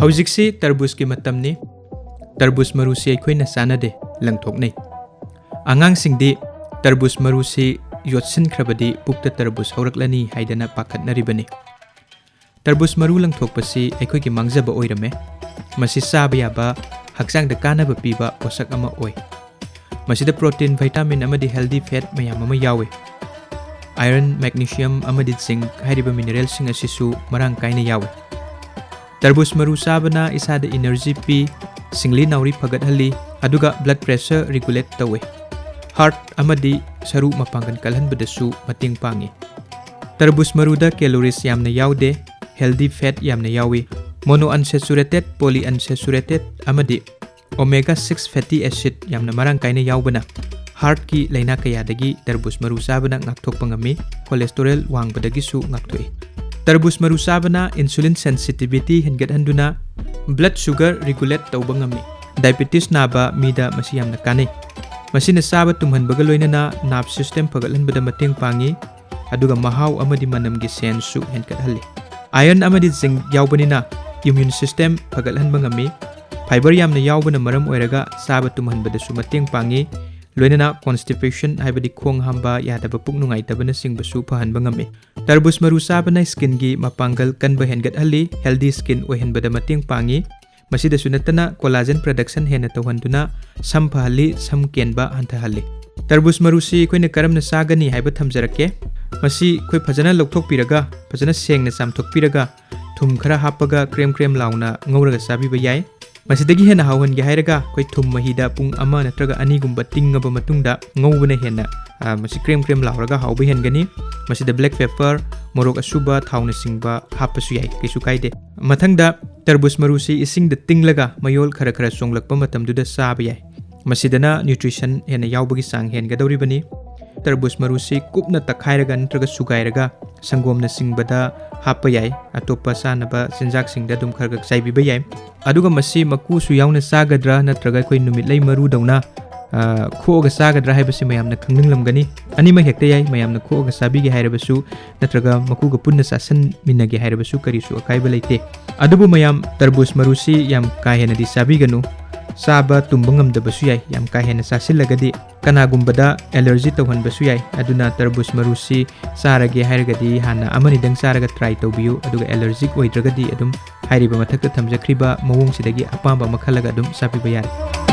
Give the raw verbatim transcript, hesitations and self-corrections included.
ꯍꯧꯖꯤꯛꯁꯤ ꯇꯔꯕꯨꯖꯀꯤ ꯃꯇꯝꯅꯤ꯫ ꯇꯔꯕꯨꯖ ꯃꯔꯨꯁꯤ ꯑꯩꯈꯣꯏꯅ ꯆꯥꯅꯗꯦ, ꯂꯪꯊꯣꯛꯅꯩ꯫ ꯑꯉꯥꯡꯁꯤꯡꯗꯤ ꯇꯔꯕꯨꯖ ꯃꯔꯨꯁꯤ ꯌꯣꯠꯁꯤꯟꯈ꯭ꯔꯕꯗꯤ ꯄꯨꯛꯇ ꯇꯔꯕꯨꯖ ꯍꯧꯔꯛꯂꯅꯤ ꯍꯥꯏꯗꯅ ꯄꯥꯈꯠꯅꯔꯤꯕꯅꯤ꯫ ꯇꯔꯕꯨꯖ ꯃꯔꯨ ꯂꯪꯊꯣꯛꯄꯁꯤ ꯑꯩꯈꯣꯏꯒꯤ ꯃꯥꯡꯖꯕ ꯑꯣꯏꯔꯝꯃꯦ꯫ ꯃꯁꯤ ꯆꯥꯕ ꯌꯥꯕ, ꯍꯛꯆꯥꯡꯗ ꯀꯥꯟꯅꯕ ꯄꯤꯕ ꯄꯣꯠꯁꯛ ꯑꯃ ꯑꯣꯏ꯫ ꯃꯁꯤꯗ protein, vitamin ꯑꯃꯗꯤ healthy fat ꯃꯌꯥꯝ ꯑꯃ ꯌꯥꯎꯏ꯫ Iron, magnesium ꯑꯃꯗꯤ zinc ꯍꯥꯏꯔꯤꯕ mineralꯁꯤꯡ ꯑꯁꯤꯁꯨ ꯃꯔꯥꯡ ꯀꯥꯏꯅ ꯌꯥꯎꯏ꯫ ꯇꯔꯕꯨꯖ ꯃꯔꯨ ꯆꯥꯕꯅ ꯏꯁꯥꯗ energy ꯄꯤ, ꯁꯤꯡꯂꯤ ꯅꯥꯎꯔꯤ ꯐꯒꯠꯍꯜꯂꯤ, ꯑꯗꯨꯒ blood pressure regulate ꯇꯧꯏ꯫ Heart ꯑꯃꯗꯤ ꯁꯔꯨ ꯃꯄꯥꯡꯒꯜ ꯀꯜꯍꯟꯕꯗꯁꯨ ꯃꯇꯦꯡ ꯄꯥꯡꯏ꯫ ꯇꯔꯕꯨꯖ ꯃꯔꯨꯗ calories ꯌꯥꯝꯅ ꯌꯥꯎꯗꯦ, healthy fat ꯌꯥꯝꯅ ꯌꯥꯎꯏ꯫ Monounsaturated, polyunsaturated ꯑꯃꯗꯤ omega six fatty acid ꯌꯥꯝꯅ ꯃꯔꯥꯡ ꯀꯥꯏꯅ ꯌꯥꯎꯕꯅ heartꯀꯤ ꯂꯥꯏꯅꯥ ꯀꯌꯥꯗꯒꯤ ꯇꯔꯕꯨꯖ ꯃꯔꯨ ꯆꯥꯕꯅ ꯉꯥꯛꯊꯣꯛꯄ ꯉꯝꯃꯤ, cholesterol ꯋꯥꯡꯕꯗꯒꯤꯁꯨ ꯉꯥꯛꯊꯣꯛꯏ꯫ ꯇꯔꯕꯨꯖ ꯃꯔꯨ ꯆꯥꯕꯅ insulin sensitivity ꯍꯦꯟꯒꯠꯍꯟꯗꯨꯅ blood sugar regulate ꯇꯧꯕ ꯉꯝꯃꯤ꯫ Diabetes ꯅꯥꯕ ꯃꯤꯗ ꯃꯁꯤ ꯌꯥꯝꯅ ꯀꯥꯟꯅꯩ꯫ ꯃꯁꯤꯅ ꯆꯥꯕ ꯇꯨꯝꯍꯟꯕꯒ ꯂꯣꯏꯅꯅ nerve system ꯐꯒꯠꯍꯟꯕꯗ ꯃꯇꯦꯡ ꯄꯥꯡꯏ, ꯑꯗꯨꯒ ꯃꯍꯥꯎ ꯑꯃꯗꯤ ꯃꯅꯝꯒꯤ senseꯁꯨ ꯍꯦꯟꯒꯠꯍꯜꯂꯤ꯫ Iron ꯑꯃꯗꯤ zinc ꯌꯥꯎꯕꯅꯤꯅ immune system ꯐꯒꯠꯍꯟꯕ ꯉꯝꯃꯤ꯫ Fiber ꯌꯥꯝꯅ ꯌꯥꯎꯕꯅ ꯃꯔꯝ ꯑꯣꯏꯔꯒ ꯆꯥꯕ ꯇꯨꯝꯍꯟꯕꯗꯁꯨ ꯃꯇꯦꯡ ꯄꯥꯡꯏ, ꯂꯣꯏꯅꯅ constipation ꯍꯥꯏꯕꯗꯤ ꯈꯣꯡ ꯍꯥꯝꯕ ꯌꯥꯗꯕ, ꯄꯨꯛ ꯅꯨꯡꯉꯥꯏꯇꯕꯅꯆꯤꯡꯕꯁꯨ ꯐꯍꯟꯕ ꯉꯝꯃꯤ꯫ ꯇꯔꯕꯨꯖ ꯃꯔꯨ ꯆꯥꯕꯅ skinꯒꯤ ꯃꯄꯥꯡꯒꯜ ꯀꯟꯕ ꯍꯦꯟꯒꯠꯍꯜꯂꯤ, healthy skin ꯑꯣꯏꯍꯟꯕꯗ ꯃꯇꯦꯡ ꯄꯥꯡꯏ꯫ ꯃꯁꯤꯗꯁꯨ ꯅꯠꯇꯅ collagen production ꯍꯦꯟꯅ ꯇꯧꯍꯟꯗꯨꯅ ꯁꯝ ꯐꯍꯜꯂꯤ, ꯁꯝ ꯀꯦꯟꯕ ꯍꯟꯊꯍꯜꯂꯤ꯫ ꯇꯔꯕꯨꯖ ꯃꯔꯨꯁꯤ ꯑꯩꯈꯣꯏꯅ ꯀꯔꯝꯅ ꯆꯥꯒꯅꯤ ꯍꯥꯏꯕ ꯊꯝꯖꯔꯛꯀꯦ꯫ ꯃꯁꯤ ꯑꯩꯈꯣꯏ ꯐꯖꯅ ꯂꯧꯊꯣꯛꯄꯤꯔꯒ, ꯐꯖꯅ ꯁꯦꯡꯅ ꯆꯥꯝꯊꯣꯛꯄꯤꯔꯒ, ꯊꯨꯝ ꯈꯔ ꯍꯥꯞꯄꯒ ꯀ꯭ꯔꯦꯝ ꯀ꯭ꯔꯦꯝ ꯂꯥꯎꯅ ꯉꯧꯔꯒ ꯆꯥꯕꯤꯕ ꯌꯥꯏ꯫ ꯃꯁꯤꯗꯒꯤ ꯍꯦꯟꯅ ꯍꯥꯎꯍꯟꯒꯦ ꯍꯥꯏꯔꯒ ꯑꯩꯈꯣꯏ ꯊꯨꯝ ꯃꯍꯤꯗ ꯄꯨꯡ ꯑꯃ ꯅꯠꯇ꯭ꯔꯒ ꯑꯅꯤꯒꯨꯝꯕ ꯇꯤꯡꯉꯕ ꯃꯇꯨꯡꯗ ꯉꯧꯕꯅ ꯍꯦꯟꯅ, ꯑ, ꯃꯁꯤ ꯀ꯭ꯔꯦꯝ ꯀ꯭ꯔꯦꯝ ꯂꯥꯎꯔꯒ ꯍꯥꯎꯕ ꯍꯦꯟꯒꯅꯤ꯫ ꯃꯁꯤꯗ black pepper, ꯃꯣꯔꯣꯛ ꯑꯁꯨꯕ, ꯊꯥꯎꯅꯆꯤꯡꯕ ꯍꯥꯞꯄꯁꯨ ꯌꯥꯏ, ꯀꯩꯁꯨ ꯀꯥꯏꯗꯦ꯫ ꯃꯊꯪꯗ ꯇꯔꯕꯨꯖ ꯃꯔꯨꯁꯤ ꯏꯁꯤꯡꯗ ꯇꯤꯡꯂꯒ ꯃꯌꯣꯜ ꯈꯔ ꯈꯔ ꯆꯣꯡꯂꯛꯄ ꯃꯇꯝꯗꯨꯗ ꯆꯥꯕ ꯌꯥꯏ꯫ ꯃꯁꯤꯗꯅ nutrition ꯍꯦꯟꯅ ꯌꯥꯎꯕꯒꯤ ꯆꯥꯡ ꯍꯦꯟꯒꯗꯧꯔꯤꯕꯅꯤ꯫ ꯇꯔꯕꯨꯖ ꯃꯔꯨꯁꯤ ꯀꯨꯞꯅ ꯇꯛꯈꯥꯏꯔꯒ ꯅꯠꯇ꯭ꯔꯒ ꯁꯨꯒꯥꯏꯔꯒ ꯁꯪꯒꯣꯝꯅꯆꯤꯡꯕꯗ ꯍꯥꯞꯄ ꯌꯥꯏ꯫ ꯑꯇꯣꯞꯄ ꯆꯥꯅꯕ ꯆꯤꯟꯖꯥꯛꯁꯤꯡꯗ ꯑꯗꯨꯝ ꯈꯔ ꯈꯔ ꯆꯥꯏꯕꯤꯕ ꯌꯥꯏ꯫ ꯑꯗꯨꯒ ꯃꯁꯤ ꯃꯀꯨꯁꯨ ꯌꯥꯎꯅ ꯆꯥꯒꯗ꯭ꯔꯥ ꯅꯠꯇ꯭ꯔꯒ ꯑꯩꯈꯣꯏ ꯅꯨꯃꯤꯠꯂꯩ ꯃꯔꯨꯗꯧꯅ ꯑ, ꯈꯣꯛꯑꯒ ꯆꯥꯒꯗ꯭ꯔꯥ ꯍꯥꯏꯕꯁꯤ ꯃꯌꯥꯝꯅ ꯈꯪꯅꯤꯡꯂꯝꯒꯅꯤ꯫ ꯑꯅꯤꯃꯛ ꯍꯦꯛꯇ ꯌꯥꯏ, ꯃꯌꯥꯝꯅ ꯈꯣꯛꯑꯒ ꯆꯥꯕꯤꯒꯦ ꯍꯥꯏꯔꯕꯁꯨ ꯅꯠꯇ꯭ꯔꯒ ꯃꯀꯨꯒ ꯄꯨꯟꯅ ꯆꯥꯁꯟꯃꯤꯟꯅꯒꯦ ꯍꯥꯏꯔꯕꯁꯨ ꯀꯔꯤꯁꯨ ꯑꯀꯥꯏꯕ ꯂꯩꯇꯦ꯫ ꯑꯗꯨꯕꯨ ꯃꯌꯥꯝ, ꯇꯔꯕꯨꯖ ꯃꯔꯨꯁꯤ ꯌꯥꯝ ꯀꯥ ꯍꯦꯟꯅꯗꯤ ꯆꯥꯕꯤꯒꯅꯨ꯫ ꯆꯥꯕ ꯇꯨꯝꯕ ꯉꯝꯗꯕꯁꯨ ꯌꯥꯏ, ꯌꯥꯝ ꯀꯥ ꯍꯦꯟꯅ ꯆꯥꯁꯤꯜꯂꯒꯗꯤ ꯀꯅꯥꯒꯨꯝꯕꯗ allergy ꯇꯧꯍꯟꯕꯁꯨ ꯌꯥꯏ꯫ ꯑꯗꯨꯅ ꯇꯔꯕꯨꯖ ꯃꯔꯨꯁꯤ ꯆꯥꯔꯒꯦ ꯍꯥꯏꯔꯒꯗꯤ ꯍꯥꯟꯅ ꯑꯃꯅꯤꯗꯪ ꯆꯥꯔꯒ try ꯇꯧꯕꯤꯌꯨ, ꯑꯗꯨꯒ allergic ꯑꯣꯏꯗ꯭ꯔꯒꯗꯤ ꯑꯗꯨꯝ ꯍꯥꯏꯔꯤꯕ ꯃꯊꯛꯇ ꯊꯝꯖꯈ꯭ꯔꯤꯕ ꯃꯑꯣꯡꯁꯤꯗꯒꯤ ꯑꯄꯥꯝꯕ ꯑꯃ ꯈꯜꯂꯒ ꯑꯗꯨꯝ ꯆꯥꯕꯤꯕ ꯌꯥꯔꯦ꯫